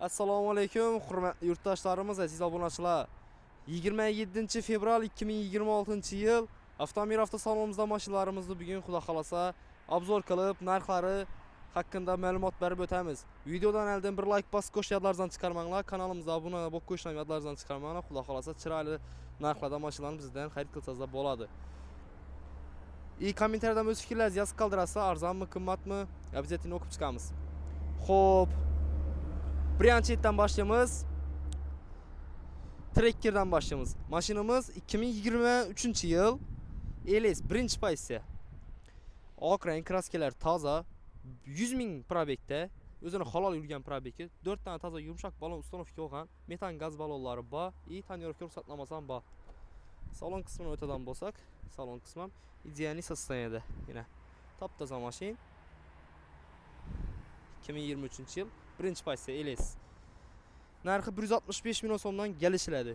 Assalomu alaykum, hurmatli yurtdoshlarimiz, aziz obunachilar. 27 fevral 2026-yil Avtomir avtosalonimizda mashinalarimizni bugun xudo xolasa obzor qilib, narxlari haqqında ma'lumot berib o'tamiz. Videodan oldin bir like bosib qo'yish yodlaringizdan chiqarmanglar, kanalimizga obuna bo'lib qo'yishni ham yodlaringizdan chiqarmanglar. Xudo xolasa chiroyli narxlarda mashinalarni bizdan xarid qilsangizlar bo'ladi. И kommentariyada o'z fikrlaringizni yozib qoldirasiz, arzonmi, qimmatmi, обязательно o'qib chiqamiz. Xo'p, birinchi boshlaymiz. Trekkerdan boshlaymiz. Mashinamiz 2023-yil LS birinchi pozitsiya. Oq rang, kraskalar toza, 100 ming пробег da, o'zini halol yurgan пробег i, 4 tane toza yumshoq balon установка bo'lgan, metan gaz balonlari bor и тонировка ruxsatnomasi ham bor. Salon qismini o'tadan bo'lsak, salon qismi ham идеальный состояние da. Yine top toza mashin. 2023 yil birinchi pozitsiya LS. Narxi 165 million so'mdan kelishiladi.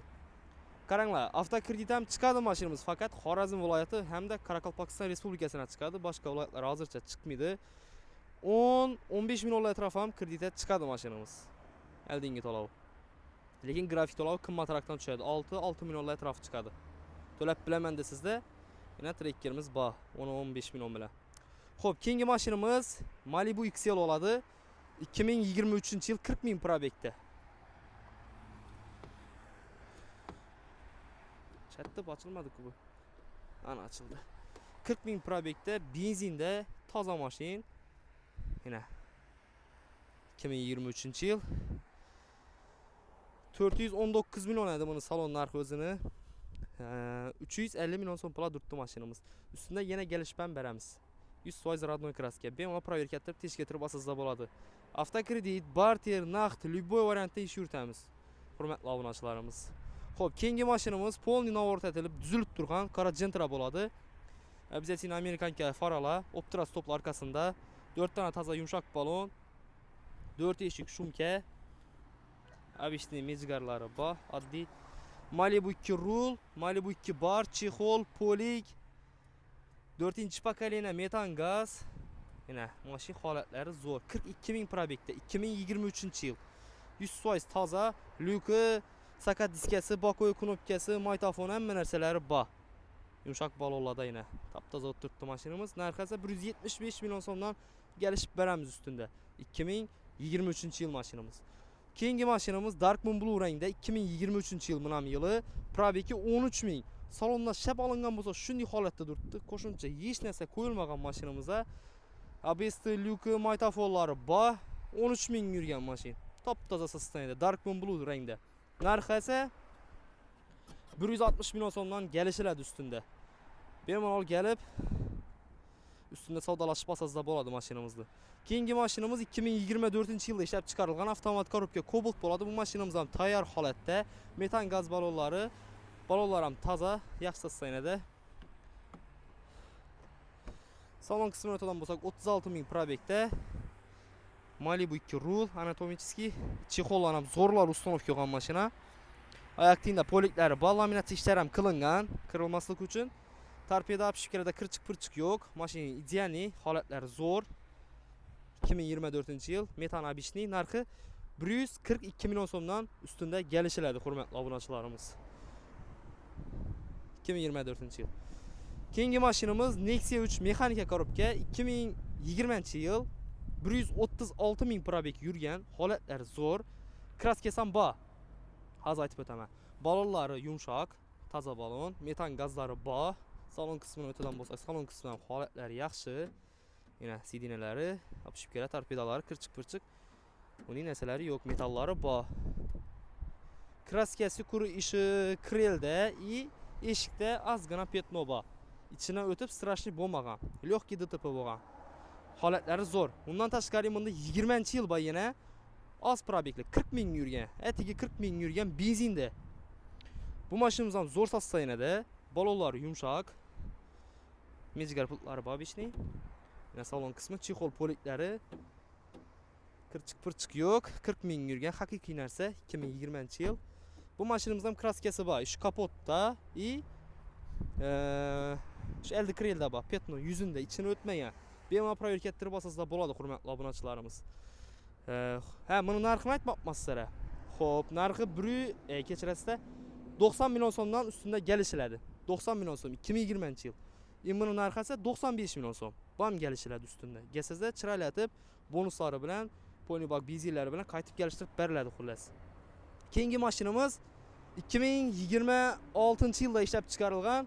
Qaranglar, avtokredit ham chiqadi mashinamiz, faqat Xorazm viloyati hamda Qoraqalpog'iston Respublikasidan chiqadi, boshqa viloyatlar hozircha chiqmaydi. 10-15 millionlar atrofi ham kreditga chiqadi mashinamiz. Oldingi to'lov. Lekin grafik to'lov qimmatroqdan tushadi. 6-6 millionlar atrofi chiqadi. To'lab bilaman desizda, yana trekkerimiz bor 10-15 million bilan. Xo'p, keyingi mashinamiz Malibu XL bo'ladi. 2023-yil 40 ming пробег da. Chatda ochilmadi-ku bu. Ana ochildi. 40 ming пробег da, benzinda toza mashin. Yine 2023-yil 419 million edi buni salon narxi o'zini. 350 million so'm pula turibdi mashinamiz. Ustida yana kelishib ham beramiz. 100% родной краска. Bemalol проверка qilib, tekshirib olsangiz bo'ladi. Avtokredit, barter, naqd, любой variantda ish yuritamiz. Hurmatli obunachilarimiz. Xo'p, keyingi mashinamiz полный наворот etilib, tuzilib turgan qora Gentra bo'ladi. Обязательно американка faralar, Optra stoplar arkasında 4 tane toza yumshoq balon, 4 eshik shumka, обычный mejgarlari bor, oddiy Malibu 2 rul, Malibu 2 bar, чехол, полик, 4 поколение metan gaz. Yine mashin holatlari zo'r. 42 ming пробег da, 2023 yil. 100% toza, lyuki, sakat diskasi, боковой knopkasi, magnitofon, hamma narsalari bor. Yumshoq balonlarda yine top toza o'tiribdi mashinamiz. Narxi esa 175 million so'mdan kelishib beramiz ustunda. 2023 yil mashinamiz. Keyingi mashinamiz Dark Moon Blue rangda 2023 yil munam yili. Пробег i 13 ming. Salondan shap olingan bo'lsa shunday holatda turibdi. Qo'shimcha hech narsa qo'yilmagan mashinamizda. ABS lyuki, magnitofonlari bor. 13 ming yurgan mashin. Top toza состояние da Dark Moon Blue rangda. Narxi esa 160 million so'mdan kelishiladi ustunda. Bemalol kelib ustunda savdolashib olsangizlar bo'ladi mashinamizni. Keyingi mashinamiz 2024 yilda ishlab chiqarilgan avtomat korobka Cobalt bo'ladi. Bu mashinamiz ham tayyor holatda. Metan gaz balonlari, balonlar ham toza, yaxshi состояние da. Salon qismini o'tadan bo'lsak 36 ming пробег da. Malibu 2 rul, анатомический, чехол lar ham zo'rlar установка qilgan mashina. Oyoq tiyinda poliklari bor, laminatsiya ishlari ham qilingan, kirilmaslik uchun. Torpeda обшивка larda kirchik pirchik yo'q. Mashina идеальный, holatlari zo'r. 2024 yil metan обычный narxi 142 million so'mdan ustunda kelishiladi, hurmatli obunachilarimiz. 2024 yil. Keyingi mashinamiz Nexia 3 mexanika korobka 2020 yil 136 ming пробег yurgan, holatlari zo'r. Краска si ham bor. Hozir aytib o'taman. Balonlari yumshoq, toza balon, metan gazlari bor. Salon qismini o'tadan bo'lsak, salon qismi ham holatlari yaxshi. Yine сиденья lari, обшивка lar, torpedalari kirchik-pirchik. Uning narsalari yo'q, metallari bor. Краска si kuri ishi krelda и eshikda ozgina пятно bor. Ichidan o'tib страшный bo'lmagan. Легкий ДТП bo'lgan. Holatlari zo'r. Undan tashqari bunda 20 yil bor yana oz пробег li 40 ming yurgan. Atigi 40 ming yurgan benzinda. Bu mashinamiz ham zo'r состояние da. Balonlari yumshoq. Mejgar pultlari bor обычный. Yana salon qismi, чехол poliklari kirchik pirchik yo'q. 40 ming yurgan haqiqiy narsa 2020 yil. Bu mashinamiz ham краска si bor. Shu kapotda и shu eldi krelda bor. Пятно yuzunda ichini o'tmagan. Bemalol проверка ettirib olsangizlar bo'ladi, hurmatli obunachilarimiz. Ha, buni narxini aytmoqman sizlarga. Xo'p, narxi kechirasizda 90 million so'mdan ustunda kelishiladi. 90 million so'm 2020-yil. Buni narxi esa 95 million so'm. Bu ham kelishiladi ustunda. Kelsangizda chiroylatib, bonuslari bilan, polni bak bezillari bilan qaytib kelishtirib beriladi xullas. Keyingi mashinamiz 2026-yilda ishlab chiqarilgan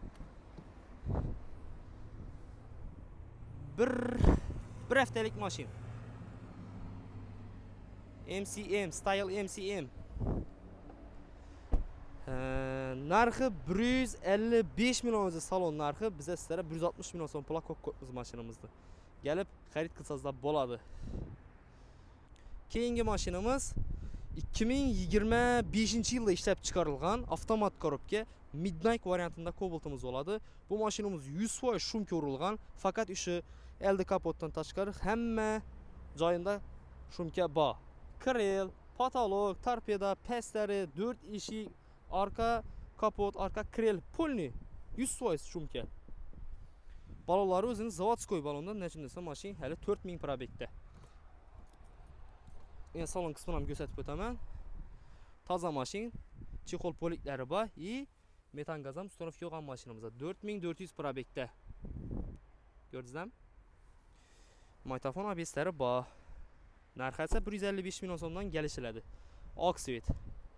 bir haftalik mashin. MCM, Style MCM. Narxi 155 million o'zi salon narxi. Biza sizlarga 160 million so'm pulga qo'yib qo'yamiz mashinamizni. Kelib xarid qilsangizlar bo'ladi. Keyingi mashinamiz 2025-yilda ishlab chiqarilgan avtomat korobka Midnight variantida Cobalt'imiz bo'ladi. Bu mashinamiz 100% shumka urilgan, faqat o'sha eldi kapotdan tashqari hamma joyida shumka bor. Krel, patolog, torpeda, pastlari, 4 eshik, arka kapot, arka krel, polni 100% shumka. Balonlari o'zini zavodskoy balondan, nechun desa mashin hali 4000 probekda. Men salon qismini ham ko'rsatib o'taman. Toza mashin, chexol poliklari bor i metan gaz ham ustanov yo'q mashinamizda. 4400 probekda. Ko'rdingizmi? Magnitofon ABSlari bor. Narxi esa 155 million so'mdan kelishiladi. Oq svet.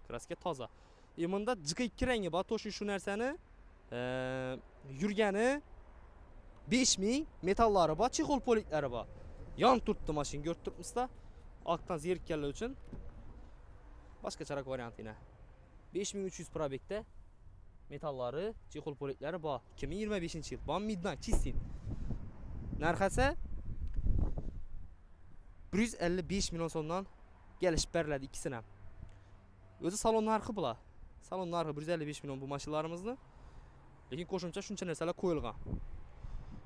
Kraska toza. Bunda GK2 rangi bor. To'shin shu narsani yurgani 5000 metallari bor, chexol poliklari bor. Yon turibdi mashin, ko'rib turibmiz-da. Oqdan zerikkanlar uchun boshqacharoq variant yana. 5300 probekda metallari, chexol poliklari bor. 2025-yil. Bu Midnight Chistin. Narxi esa 155 million so'mdan kelishib beriladi ikkisini ham. O'zi salon narxi bular. Salon narxi 155 million bu mashinalarimizni. Lekin qo'shimcha shuncha narsalar qo'yilgan.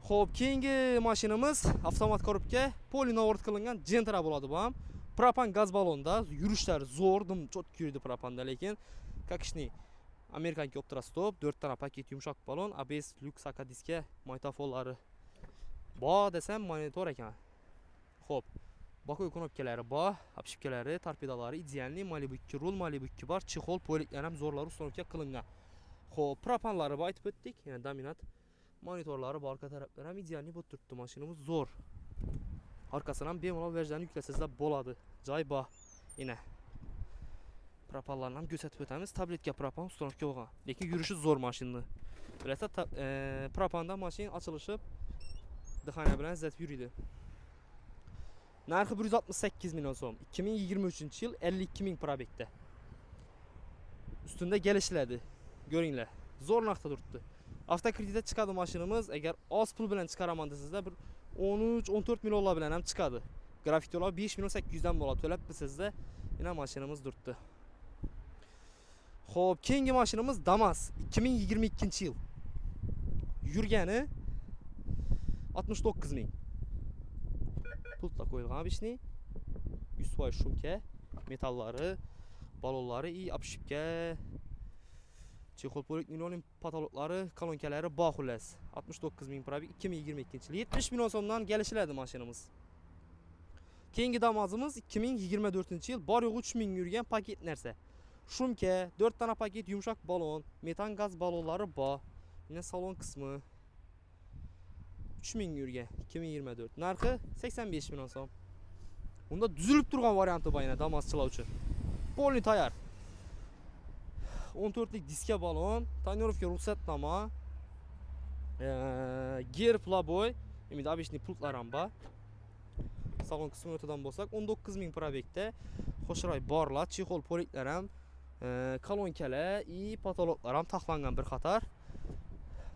Xo'p, keyingi mashinamiz avtomat korobka, polinovort qilingan Gentra bo'ladi bu ham. Propan gaz ballonda, yurishlari zo'r, dim cho'tki yurdi propanda, lekin kakishni amerikanki Optra stop, 4 tana paket yumshoq ballon, ABS, lyuks akadiska, magnitofonlari bor desam monitor ekan. Xo'p, Bokoy knopkalari bor, obshivkalari, torpedalari idealniy, Malibu 2 rul, Malibu 2 bor, chexol, poliklar ham zo'rlari ustanovka qilingan. Xo'p, propanlari bor, aytib o'tdik. Yana dominant monitorlari bor, orqa taraflari ham idealniy bo'lib turibdi, mashinamiz zo'r. Orqasini ham bemalol verjani yuklasangizlar bo'ladi. Joy bor. Ina. Propanlarni ham ko'rsatib o'tamiz. Tabletka propan ustanovka bo'lgan. Lekin yurishi zo'r mashinani. Bilasizlar, propanda mashin ochilishib, dixana bilan izlatib yuridi. Narxi 168 million so'm. 2023-yil 52000 probekda. Ustunda kelishiladi. Ko'ringlar. Zo'r narxda turibdi. Avtokreditda chiqadi mashinamiz. Agar oz pul bilan chiqaraman desangizlar, bir 13-14 millionlar bilan ham chiqadi. Grafik to'lov 5 million 800 dan bo'ladi. To'lab bilsangizlar, yana mashinamiz turibdi. Xo'p, keyingi mashinamiz Damas 2022-yil. Yurgani 69000. Pultla qo'yilgan bishni. 100% shumka, metallari, ballonlari i obshivka, chexol polik milioning patologlari, kolonkalari bor xullas. 69000 probek 2022-yil 70 million so'mdan kelishiladi mashinamiz. Keyingi Damazimiz 2024-yil bor yo'g'i 3000 yurgan paket narsa. Shumka, 4 tana paket yumshoq ballon, metan gaz ballonlari bor. Yine salon qismi 3000 yurgan 2024. Narxi 85 million so'm. Unda tuzilib turgan varianti bor yana Damazchilar uchun. Polni tayyor. 14lik diska balon, tonirovka ruxsatnoma, gerb laboy, endi обычный pultlar ham bor. Salon qismini o'tadan bo'lsak, 19000 probekda qo'shroy borlar, chexol poliklar ham, kolonkalar i patologlar ham taxlangan bir qator.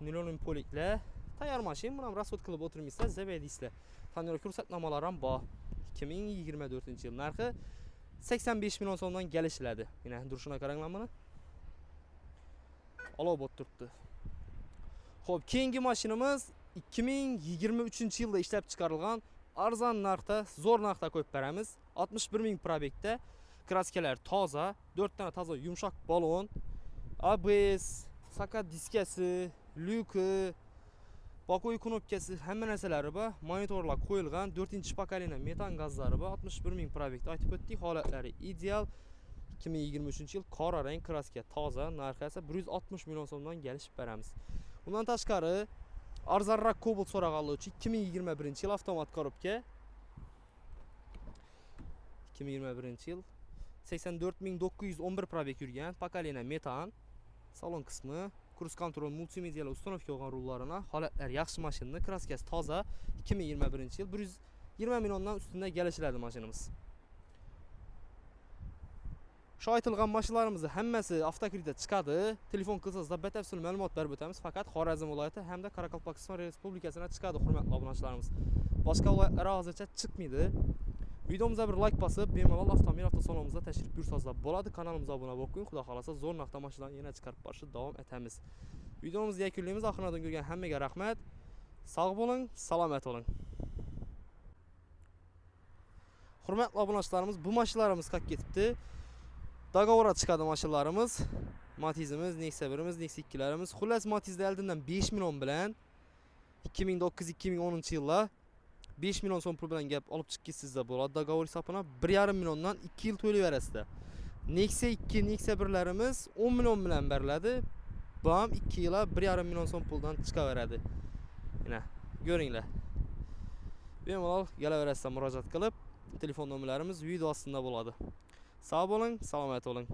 Nilon poliklar tayyor mashin, buni ham rasxod qilib o'tirmaysizlar, zabaydisizlar. Tonirovka ruxsatnomalari ham bor. 2024-yil narxi 85 million so'mdan kelishiladi. Mana durishini qaranglar buni. Olov bo'lib turibdi. Xo'p, keyingi mashinamiz 2023-yilda ishlab chiqarilgan, arzon narxda, zo'r narxda qo'yib beramiz. 61000 probekda, kraskalar toza, 4 tana toza yumshoq balon, ABS, saka diskasi, lyuki, Bokoy knopkasi, hamma narsalari bor. Monitorlar qo'yilgan, 4-pokoleniya metan gazlari bor. 61 ming probegda aytib o'tdik, holatlari ideal. 2023-yil qora rang, kraska toza, narxi esa 160 million so'mdan kelishib beramiz. Undan tashqari arzonroq Cobalt so'raganlar uchun 2021-yil avtomat korobka. 2021-yil 84911 probeg yurgan, pokoleniya metan, salon qismi, cruise control, multimedial установка bo'lgan rullarına, holatlar yaxshi mashinani, kraskasi toza, 2021-yil 120 milliondan ustunda kelishiladi mashinamiz. Shu aytilgan mashinalarimizni hammasi avtokreditda chiqadi. Telefon qilsangizda batafsil ma'lumot berib o'tamiz. Faqat Xorazm viloyati hamda Qoraqalpog'iston Respublikasina chiqadi, hurmatli obunachilarimiz. Boshqa viloyatlar hozircha chiqmaydi. Videomizga bir like bosib, bemalol avtomobil avtosalonimizga tashrif buyursangizlar bo'ladi. Kanalimizga obuna bo'lib qo'ying. Xudo xolasa zo'r narxda mashinalarni yana chiqarib borishni davom etamiz. Videomizni yakunlaymiz. Oxiridan ko'rgan hammaga rahmat. Sog' bo'ling, salomat bo'ling. Hurmatli obunachilarimiz, bu mashinalarimiz qaq ketibdi. Dogovora chiqadi mashinalarimiz. Matizimiz, Nexia 1-imiz, Nexia 2-larimiz. Xullas, Matizda oldindan 5 million bilan 2009-2010 yillar 5 million so'm pul bilan gap olib chiqib ketsangizda bo'ladi. Dogovor hisobini 1,5 milliondan 2 yil to'layverasizlar. Nexia 2, Nexia 1-larimiz 10 million bilan beriladi. Bu ham 2 yilga 1,5 million so'm puldan chiqaveradi. Mana ko'ringlar. Bemalol kelaverasizlar murojaat qilib, telefon nomerlarimiz video ostida bo'ladi. Sog' bo'ling, salomat bo'ling.